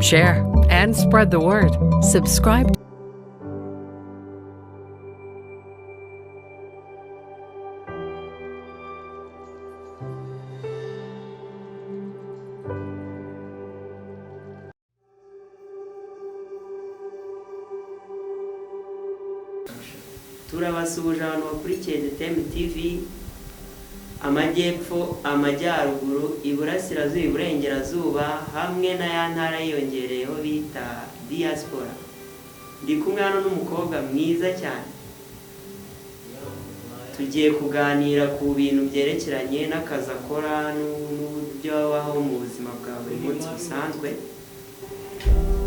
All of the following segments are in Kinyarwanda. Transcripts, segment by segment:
Share and spread the word. Subscribe. Turabasuhuje abantu bakurikiye The Time TV, amajyepfo, amajyaruguru, iburasirazuba, iburengerazuba, hamwe na ya ntara yiyongereyeho bita diaspora. Ndi kumwe hano n'umukobwa mwiza cyane, tugiye kuganira ku bintu byerekeranye n'akazi akora n'uburyo abaho mu buzima bwa buri munsi busanzwe.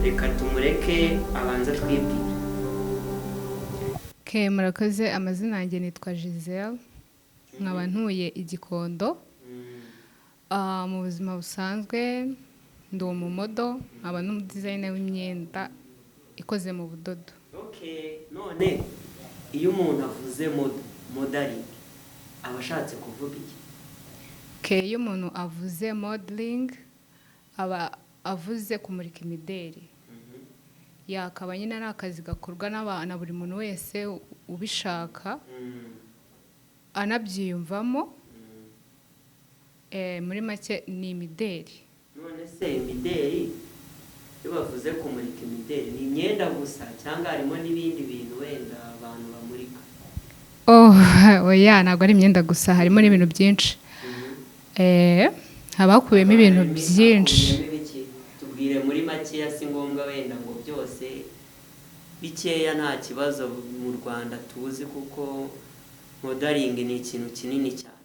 Reka tumureke abanza twibwire. Okay, murakoze. Amazina yanjye nitwa Giselle, nkaba ntuye i Gikondo. Mu buzima busanzwe ndi umumodel, nkaba n'umudesigner w'imyenda ikoze mu budodo. Okay, none iyo umuntu avuze modeling aba ashatse kuvuga iki? Okay, iyo umuntu avuze modeling aba avuze kumurika imideri. Yakaba nyine ari akazi gakorwa na buri muntu wese ubishaka, anabyiyumvamo. Muri make ni imideri. None se imideri, iyo bavuze kumurika imideri, ni imyenda gusa cyangwa harimo n'ibindi bintu wenda abantu bamurika? Oh, oya, ntabwo ari imyenda gusa, harimo n'ibintu byinshi. Haba hakubiyemo ibintu byinshi. Hakubiyemo ibiki? Tubwire muri makeya, si ngombwa wenda ngo byose, bikeya nta kibazo. Mu Rwanda tuzi kuko modeling ni ikintu kinini cyane.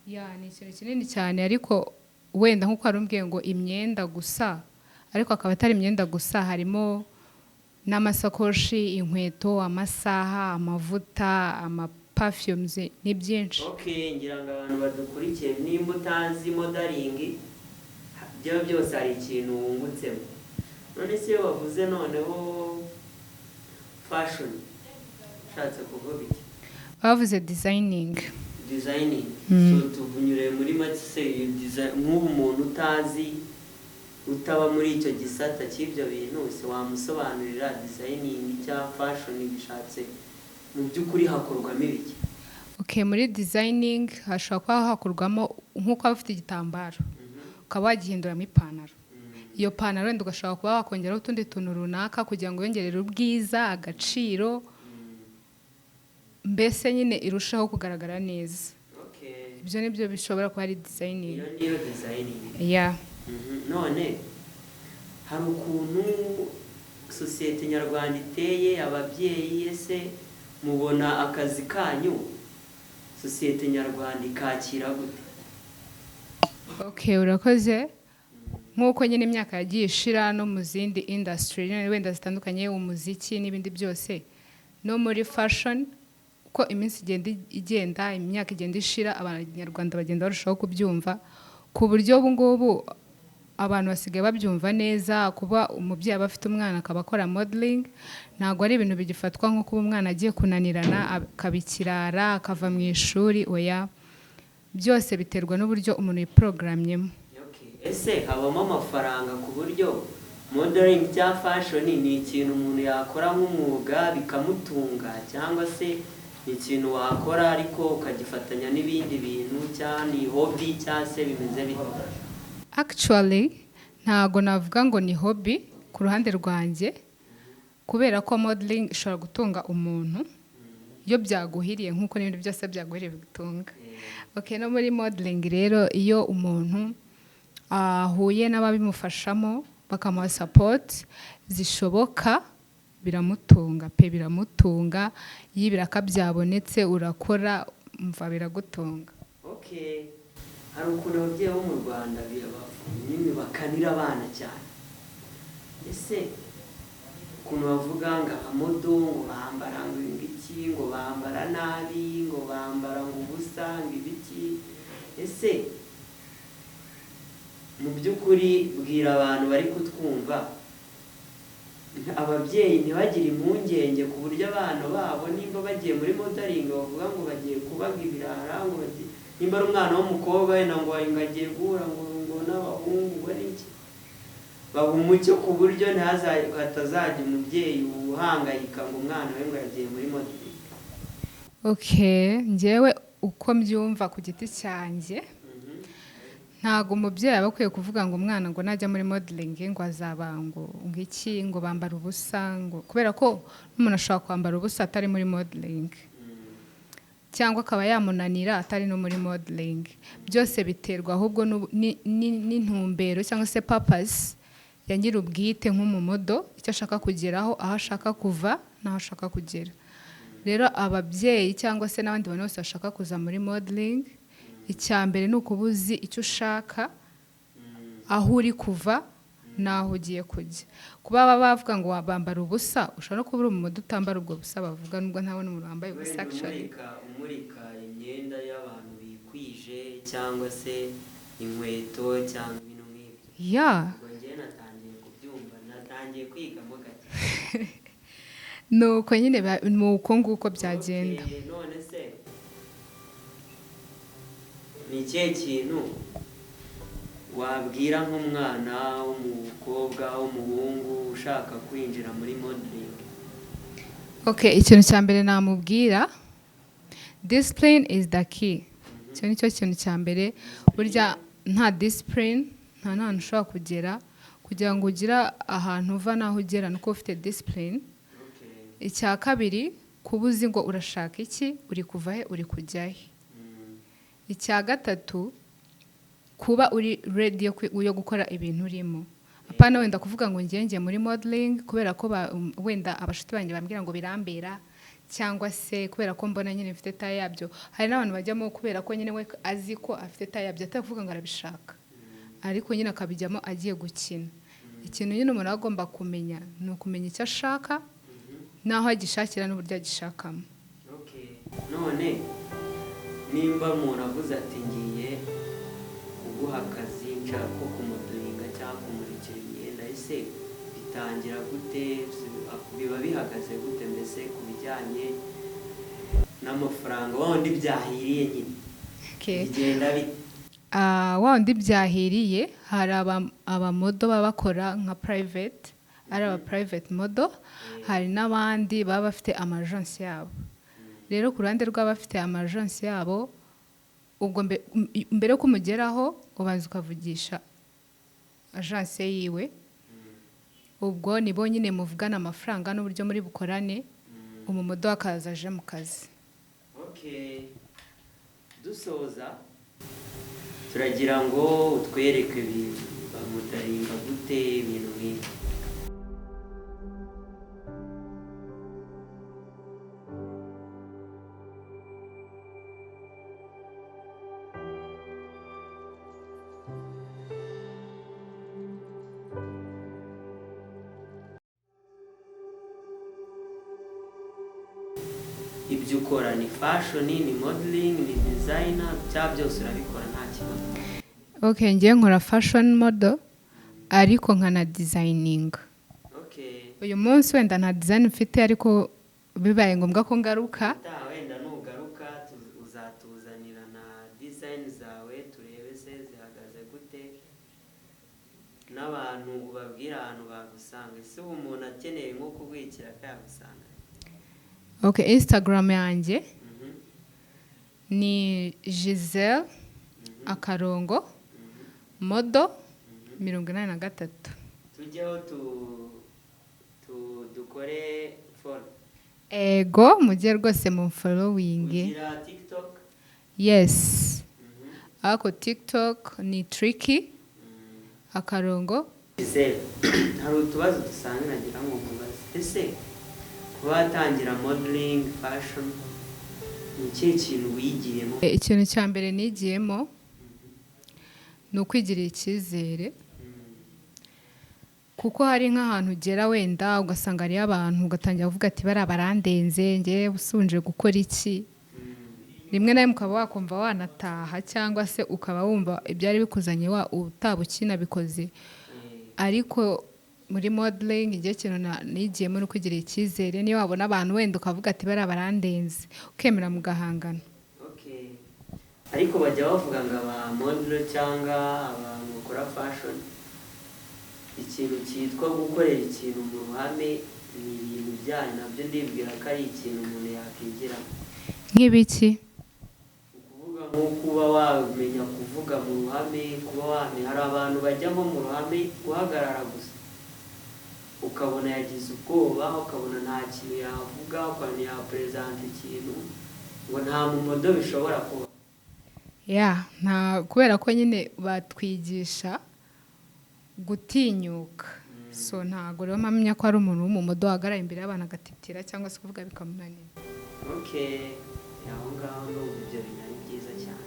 Ya, ni ikintu kinini cyane, ariko wenda nk'uko wari umbwiye ngo imyenda gusa, ariko akaba atari imyenda gusa, harimo n'amasakoshi, inkweto, amasaha, amavuta, amaperfumes, ni byinshi. Okay, ngira ngo abantu badukurikiye, nimba utazi modeling, byo byose hari ikintu wungutsemo. None se iyo bavuze noneho fashion, ushatse kuvuga iki? Bavuze designing. Designing. So tuvunyure muri make se iyo nk'ubu umuntu utazi, utaba muri icyo gisata cy'ibyo bintu, se wamusobanurira designing cyangwa fashion bishatse mu by'ukuri hakorwamo ibiki? Okay, muri designing hashobora kuba hakorwamo nk'uko waba ufite igitambaro ukaba wagihinduramo ipantaro. Iyo pantaro wenda ugashobora kuba wakongeraho utundi tuntu runaka kugira ngo yongerere ubwiza, agaciro, mbese nyine irushaho kugaragara neza. Ibyo nibyo bishobora kuba ari designing. Iyo niyo designing. Yeah. None hari ukuntu sosiyete nyarwanda iteye, ababyeyi, ese mubona akazi kanyu sosiyete nyarwanda ikakira gute? Okay, urakoze. Nk'uko nyine imyaka yagiye ishira no mu zindi industry nyine wenda zitandukanye, umuziki n'ibindi byose, no muri fashion uko iminsi igenda igenda, imyaka igenda ishira, Abanyarwanda bagenda barushaho kubyumva, ku buryo ubu ngubu abantu basigaye babyumva neza. Kuba umubyeyi aba afite umwana akaba akora modeling ntabwo ari ibintu bigifatwa nko kuba umwana agiye kunanirana, akaba ikirara, akava mu ishuri. Oya, byose biterwa n'uburyo umuntu yiporogaramyemo. Okay. Ese habamo amafaranga ku buryo modeling cyangwa fashion ni ikintu umuntu yakora nk'umwuga bikamutunga, cyangwa se ni ikintu wakora ariko ukagifatanya n'ibindi bintu, cyangwa ni hobby, cyangwa se bimeze bite? Actually, ntago navuga ngo ni hobby ku ruhande rwanjye, kubera ko modeling ishobora gutunga umuntu iyo byaguhiriye, nk'uko n'ibindi byose byaguhiriye bigutunga. Okay, no muri modeling rero, iyo umuntu ahuye n'ababimufashamo bakamuha support zishoboka, biramutunga pe, biramutunga. Iyo ibiraka byabonetse urakora, umva, biragutunga. Okay. Hari ukuntu ababyeyi bo mu Rwanda nyine bakanira abana cyane. Ese ukuntu bavuga ngo abamodel ngo bambara ngo ibiki, ngo bambara nabi, ngo bambara ngo ubusa, ngo ibiki, ese mu by'ukuri bwira abantu bari kutwumva, ababyeyi ntibagire impungenge ku buryo abana babo nimba bagiye muri modeling bavuga ngo bagiye kubaga ibirara, ngo bagiye, nimba ari umwana w'umukobwa wenda ngo agiye guhura ngo n'abahungu ngo n'iki? Baba umucyo ku buryo hatazajya umubyeyi uhangayika ngo umwana we ngo yagiye muri modeling. Okay, njyewe uko mbyumva ku giti cyanjye, ntabwo umubyeyi aba akwiye kuvuga ngo umwana ngo najya muri modeling ngo azaba ngo iki, ngo bambara ubusa, ngo kubera ko n'umuntu ashobora kwambara ubusa atari muri modeling, cyangwa akaba yamunanira atari no muri modeling. Byose biterwa ahubwo n'intumbero cyangwa se purpose ya nyir'ubwite nk'umumodel, icyo ashaka kugeraho, aho ashaka kuva n'aho ashaka kugera. Rero ababyeyi cyangwa se n'abandi bantu bose bashaka kuza muri modeling, icya mbere ni ukuba uzi icyo ushaka, aho uri kuva n'aho ugiye kujya. Kuba baba bavuga ngo bambara ubusa, ushobora no kuba uri umumodel utambara ubwo busa bavuga, nubwo ntabona umuntu wambaye ubusa Wenda actually. umurika imyenda y'abantu bikwije cyangwa se inkweto cyangwa ibintu nk'ibyo. Ubwo njyewe natangiye kubyumva, natangiye kwigamo gake. Nuko nyine ni uko nguko byagenda. Okay, none se ni ikihe kintu wabwira nk'umwana w'umukobwa, w'umuhungu ushaka kwinjira muri modeling? Okay, ikintu cya mbere namubwira, discipline is the key. Icyo ni cyo kintu cya mbere. Burya nta discipline nta n'ahantu ushobora kugera. Kugira ngo ugire ahantu uva n'aho ugera nuko ufite discipline. Icya kabiri, kuba uzi ngo urashaka iki, uri kuva he, uri kujya he. Icya gatatu, kuba uri ready yo gukora ibintu urimo. Apana wenda kuvuga ngo ngiye ngiye muri modeling kubera ko wenda abashuti banjye bambwira ngo birambera, cyangwa se kubera ko mbona nyine mfite taille yabyo. Hari n'abantu bajyamo kubera ko nyine we azi ko afite taille yabyo, atari kuvuga ngo arabishaka, ariko nyine akabijyamo agiye gukina. Ikintu nyine umuntu aba agomba kumenya ni ukumenya icyo ashaka, n'aho agishakira n'uburyo agishakamo. Okay. None nimba umuntu avuze ati ngiye kuguha akazi nshaka ko kumodelinga cyangwa kumurikira imyenda, ese bitangira gute? Biba bihagaze gute mbese ku bijyanye n'amafaranga, wa wundi byahiriye nyine? Bigenda bite? Wa wundi byahiriye, hari abamodel baba bakora nka private, ari aba private model, hari n'abandi baba bafite amajansi yabo. Rero ku ruhande rw'abafite amajansi yabo, ubwo mbere yo kumugeraho ubanza ukavugisha agence yiwe, ubwo ni bo nyine muvugana amafaranga n'uburyo muri bukorane, umumodel akaza aje mu kazi. Okay. Dusoza turagira ngo utwereke bamodelinga gute, ibintu nk'ibi. Ibyo ukora ni fashion, ni modeling, ni designer, bya byose urabikora nta kibazo? Okay, ngiye nkora fashion model ariko nkana designing. Uyu munsi wenda nta design mfite, ariko bibaye ngombwa ko ngaruka. Utaha wenda nugaruka uzatuzanira na design zawe turebe se zihagaze gute, n'abantu ubabwira ahantu bagusanga. Ese ubu umuntu akeneye nko kugwikira akayagusanga? Okay, Instagram yanjye ni Giselle akarongo model 83. Tujyeho dukore follow. Ego, mujye rwose mu following. Ugira TikTok? Yes. Ariko TikTok ni tricky akarongo. Giselle, hari utubazo dusanzwe nagira ngo nkubaze. Ese kuba watangira modeling fashion ni ikihe kintu wigiyemo? Ikintu cya mbere nigiyemo ni ukwigirira icyizere, kuko hari nk'ahantu ugera wenda ugasanga hariyo abantu, ugatangira kuvuga ati bariya barandenze, njye usunje gukora iki? Rimwe na rimwe ukaba wakumva wanataha, cyangwa se ukaba wumva ibyari bikuzanye utaba ukinabikoze. Ariko muri modeling igihe kintu nigiyemo ni ukwigirira icyizere. Niyo wabona abantu wenda ukavuga ati bariya barandenze, ukemera mugahangana. Okay. Ariko bajya bavuga ngo aba model cyangwa abantu bakora fashion Ikintu cyitwa gukorera ikintu mu ruhame ni ibintu byanyu, nabyo ndibwira ko ari ikintu umuntu yakwigiramo. Nk'ibiki? Ukuvuga nko kuba wamenya kuvuga mu ruhame, kuba wamenya, hari abantu bajya nko mu ruhame guhagarara gusa ukabona yagize ubwoba, ukabona nta kintu yavuga, ukabona yaperezanta ikintu, ngo nta mumodel bishobora kuba. Ya, nta, kubera ko nyine batwigisha gutinyuka. So ntabwo rero mpamya ko ari umuntu w'umumodel wahagarara imbere y'abantu agatitira cyangwa se kuvuga bikamunanira. Okay, aho ngaho ndumva ibyo bintu ari byiza cyane.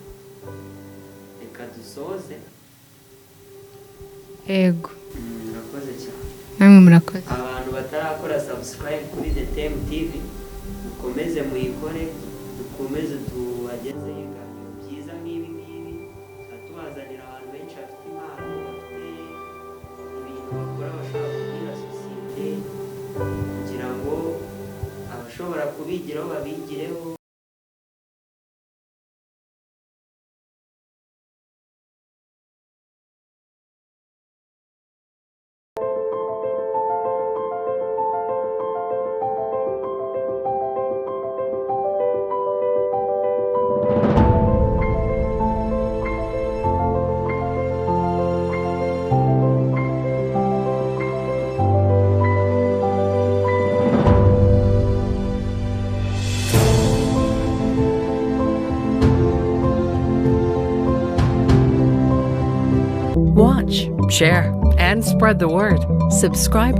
Reka dusoze. Yego. Murakoze cyane. Namwe murakoze. Abantu batarakora subscribe kuri The Tem TV, mukomeze muyikore, dukomeze tubagezeho ibiganiro byiza nk'ibi ngibi. Tuba tubazanira abantu benshi bafite impano, bafite ibintu bakora bashobora kubwira sosiyete, kugira ngo abashobora kubigiraho babigireho. Watch, share, and spread the word. Subscribe